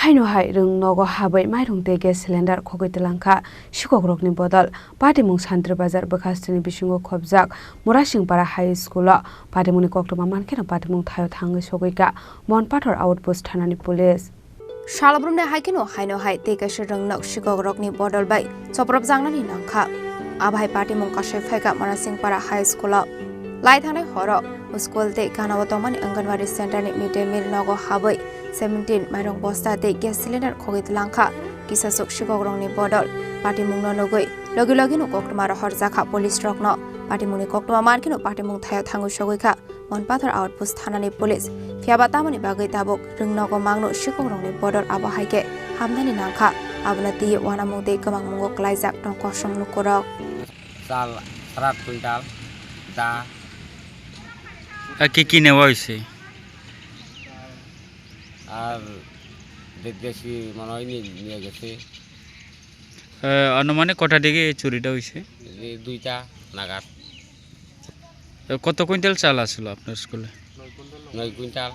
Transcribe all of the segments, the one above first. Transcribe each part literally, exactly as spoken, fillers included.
Haino hai rwng nogo habwi mairung tei gas cylinder khogwi twlangkha sikokrokni bodol. Patimung Santri Bazar bwkhasteni bisingo khobjak Murasingpara High School-o patimungni koktwma mankheno patimung thaio thangwi sogwikha Monpathor Outpost thanani police. Salobrumni hai kheno haino hai tei kaisa rwng nok sikokrokni bodol bai chopropjaknani nangkha. Abo hai patimung kasai phaikha Murasingpara High School-o. Lai thangnai horo school tei ganao tongmani Anganwadi center-ni mid day meal nogo habwi seventeen mairung bosta tei gas cylinder khogwi twlangkha kisasuk sikokrokni bodol. Patimungno nugwi logi logino koktwma rohorjakha police rokno. Patimungni koktwma mankheno patimung thaio thangwi sogwikha Monpathor Outpost thanani police. Phiyaba tamoni bagwi tabuk rwng nogo mangno sikokrokni bodol abo hai khe hamnani nangkha. Abono twiwi uanamung tei kwmangmungo kwlaijak tong kosom lukurok. চাল সাত আট কুইন্টাল, দা। আর কি কি নেওয়া হয়েছে? আর দেশি মনে হয় নি-, নিয়ে গেছে। আহ, আনুমানিক কটা দিকে এই চুরিটা হয়েছে? এই দুইটা নাগাদ। তো কত কুইন্টাল চাল আসলো আপনার স্কুলে? নয় কুইন্টাল।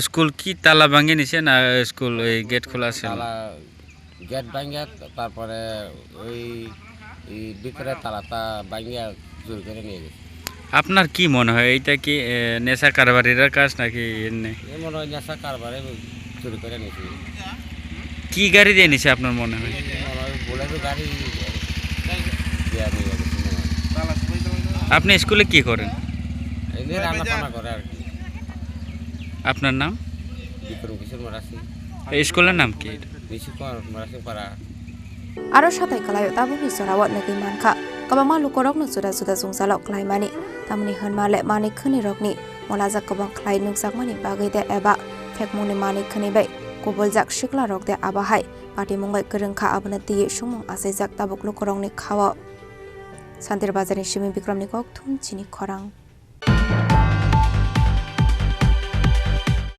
স্কুল কি তালা ভাঙে নিছে না স্কুল এই গেট খোলা ছিল? তালা, গেট ভাঙে, তারপরে ওই, এই ভিতরে তালাটা ভাঙে চুরি করে নিয়ে গেছে। আপনার কি মনে হয়, এটা কি, এ, নেশা কারবারিরা কাজ নাকি এমনি? এ মনে হয় নেশা কারবারে চুরি করে নিয়েছে। কি গাড়ি দিয়ে নিছে আপনার মনে হয়? মনে হয় বোলেরো গাড়ি দিয়ে নিয়ে গেছে মনে হয়। আপনি স্কুলে কি করেন? এমনি রান্না বান্না করে আর কি। আপনার নাম? বিক্রম কিশোর মরাসি। এই স্কুলের নাম কি? নিশিকর মরাসি পাড়া। Aro satai kwlaio tabukni jorao nugwi mankha, kwbangma lukurokno juda juda jwngjalo kwlaimani, tamni hwnma le manwi khwnwi rokni molajak kwbang khlai nukjakmani bagwi de eba phekmungni manwi khwnwi bai kubuljak sikla rok de abo hai patimung bai kwrwng kha, abono twiwi sumung achaijak tabuk lukurokni khao. Santir Bazarni simi Bikramni kokthum chini khorang.